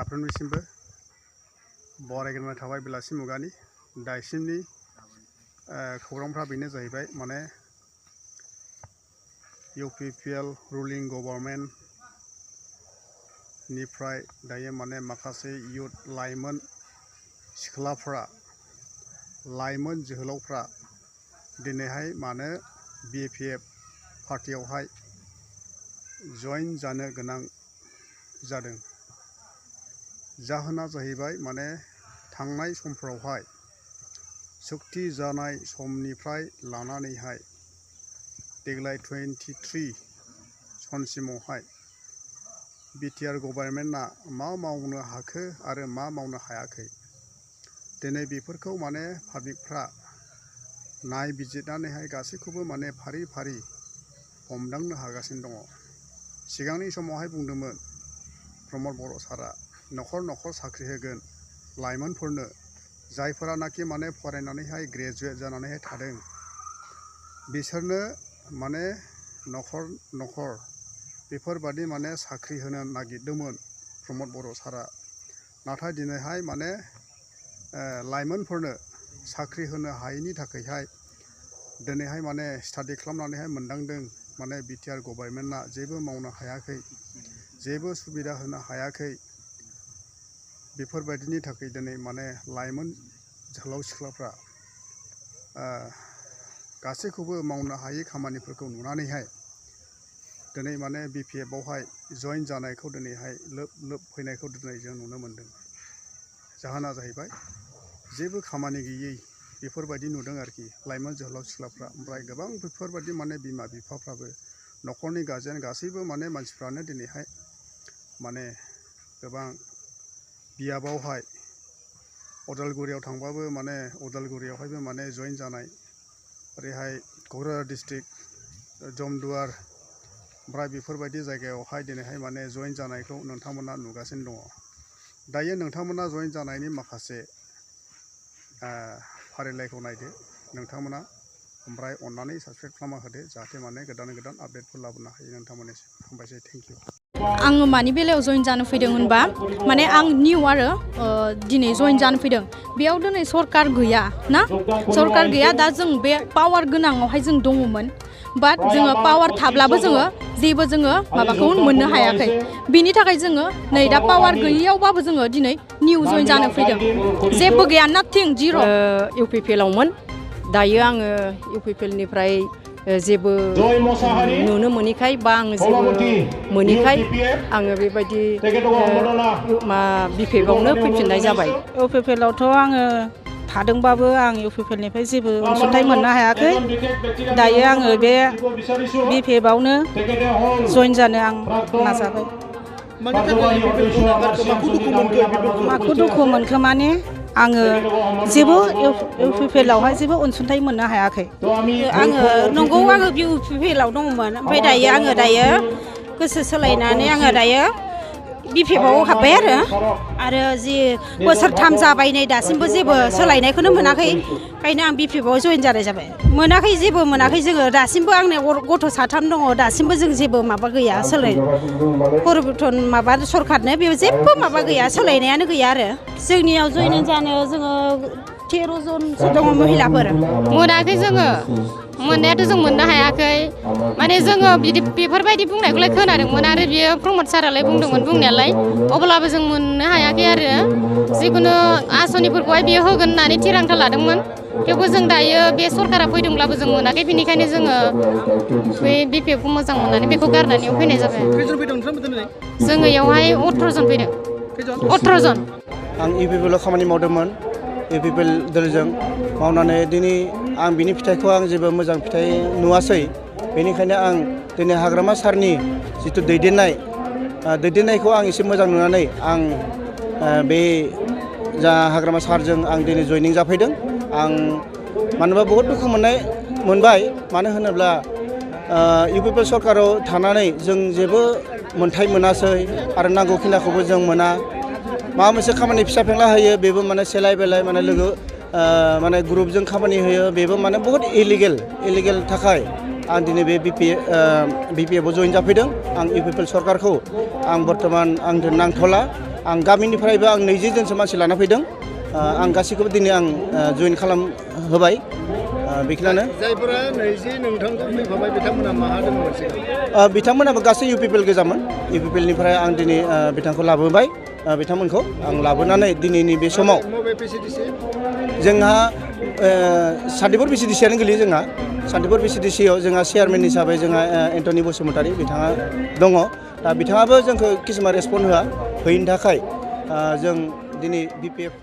साफ्रोमनिसिमबो बरायग्रोनाय थाबाय बेलासि मुगानि दासिमनि खौरांफ्रा बेनो जाहैबाय माने UPPL रुलिं गभर्नमेन्ट निफ्राय दायो माने माखासे युथ लाइमोन सिख्लाफ्रा लाइमोन जोहोलावफ्रा दिनैहाय मानो BPF पार्टियावहाय जइन जानो गोनां जादों। जाहोना जाहैबाय माने थांनाय समफ्रावहाय सुक्ति जानाय समनिफ्राय लानानैहाय देग्लाय 23 सनसिमावहाय BTR गभर्नमेन्टआ मा मावनो हाखो आरो मा मावनो हायाखै दिनै बेफोरखौ माने पाब्लिकफ्रा नायबिजिरनानैहाय गासैखौबो माने फारि फारि हमदांनो हागासिनो दङ। सिगांनि समावहाय बुंदोंमोन प्रमद बर' सारा नखर नखर साख्रि होगोन लाइमोनफोरनो जायफोरानाखि माने फरायनानैहाय ग्रेजुवेट जानानैहाय थादों बिसोरनो माने नखर नखर बेफोरबादि माने साख्रि होनो नागिरदोंमोन प्रमद बर' सारा। नाथाय दिनैहाय माने लाइमोनफोरनो साख्रि होनो हायैनि थाखायहाय दिनैहाय माने स्टाडि खालामनानैहाय मोनदांदों माने BTR गभर्नमेन्टआ जेबो मावनो हायाखै जेबो सुबिदा होनो हायाखै। बेफोरबायदिनि थाखाय दिनै माने लाइमोन जोहोलाव सिख्लाफ्रा गासैखौबो मावनो हायै खामानिफोरखौ नुनानैहाय दिनै माने BPF आवहाय जइन जानायखौ दिनैहाय लोब लोब फैनायखौ दिनै जों नुनो मोनदों। जाहोना जाहैबाय जेबो खामानि गैयै बेफोरबायदि नुदों आरोखि लाइमोन जोहोलाव सिख्लाफ्रा। ओमफ्राय गोबां बेफोरबायदि माने बिमा बिफाफ्राबो नखरनि गार्जेन गासैबो माने मानसिफ्रानो दिनैहाय माने गोबां बियाबावहाय उदालगुरियाव थांबाबो माने उदालगुरियावहायबो माने जइन जानाय ओरैहाय क'क्राझार डिस्ट्रिक्ट जमदुवार ओमफ्राय बेफोरबायदि जायगायावहाय दिनैहाय माने जइन जानायखौ नोंथांमोना नुगासिनो दङ। दायो नोंथांमोना जइन जानायनि माखासे फारिलाइखौ नायदो नोंथांमोना ओमफ्राय अननानै साबस्क्राइब खालामना होदो जाहाथे माने गोदान गोदान आपडेटफोर लाबोनो हायो नोंथांमोननिसिम। हामबायसै, थेंक इउ। आङो मानि बेलायाव जइन जानो फैदों होनबा माने आं निउ आरो दिनै जइन जानो फैदों। बेयाव दिनै सरकार गैया ना सरकार गैया दा जों बे पावार गोनाङावहाय जों दङमोन बाट जोङो पावार थाब्लाबो जोङो जेबो जोङो माबाखौ मोननो हायाखै। बिनि थाखाय जोङो नै दा पावार गैयैयावबाबो जोङो दिनै निउ जइन जानो फैदों। जेबो गैया नाथिं जिर'। UPPL आवमोन दायो आङो UPPL निफ्राय जेबो नुनो मोनैखाय बा आङो जेबो मोनैखाय आङो बेबायदि BPF आवनो फैफिननाय जाबाय। UPPL आवथ' आङो थादोंबाबो आं UPPL निफ्राय जेबो अनसुंथाइ मोननो हायाखै। दायो आङो बे BPF आवनो जइन जानो आं नाजाबाय। माखौ दुखु मोनखो माने आङो जेबो UPPL आवहाय जेबो अनसुंथाइ मोननो हायाखै। आङो नंगौ आङो UPPL आव दङमोन ओमफ्राय दायो गोसो सोलायनानै आङो दायो BPF आव हाबबाय आरो जि बोसोरथाम जाबाय नै दासिमबो जेबो सोलायनायखौनो मोनाखै। ओंखायनो आं BPF आव जइन जानाय जाबाय। मोनाखै जेबो मोनाखै जोङो दासिमबो आंनि गथ' 3 दङ दासिमबो जों जेबो माबा गैया सोलाय परिबर्तन माबा सरखारनो बे जेबो माबा गैया सोलायनायानो गैया आरो जोंनियाव जइन जानो जोङो 13 जनसो दङ महिलाफोर। मोनाखै जोङो मोननायाथ' जों मोननो हायाखै माने जोङो बिदि बेफोरबायदि बुंनायखौलाय खोनादोंमोन आरो बियो प्रमद सारालाय बुंदोंमोन बुंनायालाय अब्लाबो जों मोननो हायाखै आरो जिखुनु आसनिफोरखौहाय बियो होगोन होननानै थिरांथा लादोंमोन। थेवबो जों दायो बे सरकारा फैदोंब्लाबो जों मोनाखै बेनिखायनो जोङो बे BPF खौ मोजां मोननानै बेखौ गारनानै फैनाय जाबाय। जोङो इयावहाय 18 जन फैदों। 18 जन। आं UPPL आव खामानि मावदोंमोन UPPL दोलोजों मावनानै दिनै आं बिनि फिथाइखौ आं जेबो मोजां फिथाइ नुवासै। बेनिखायनो आं दिनै हाग्रामा सारनि जिथु दैदेननायखौ आं एसे मोजां नुनानै आं बे जा हाग्रामा सारजों आं दिनै जइनिं जाफैदों। आं मानोबा बहुद दुखु मोनबाय मानो होनोब्ला UPPL सरकाराव थानानै जों जेबो मोनथाय मोनासै आरो नांगौखिनिखौबो जों मोना। माबा मोनसे खामानि फिसा फेंला होयो बेबो माने सेलाय बेलाय माने लोगो माने ग्रुपजों खामानि होयो बेबो माने बहुत इलिगेल थाखाय आं दिनै बे BPF आव जइन जाफैदों। आं UPPL सरकारखौ आं बर्तमान आंजों नांथ'ला आं गामिनिफ्रायबो आं 20 जनसो मानसि लाना फैदों आं गासैखौबो दिनै आं जइन खालाम होबाय बेखिनियानो जायफोरा 20 नोंथांखौ फैफाबाय बिथांमोना माहा दंमोन बिथांमोनाबो गासै UPPL गोजामोन UPPLनिफ्राय आं दिनै बिथांखौ लाबोबाय बिथांमोनखौ आं लाबोनानै दिनैनि बे समाव जोंहा सान्तिपुर VCDCआनो गोलैयो जोंहा सान्तिपुर VCDCआव जोंहा चेयारमेन हिसाबै जोंहा एन्टनि बसुमतारी बिथाङा दङ दा बिथाङाबो जोंखौ किसुमान रेसपन्ड होआ होयैनि थाखाय जों दिनै BPF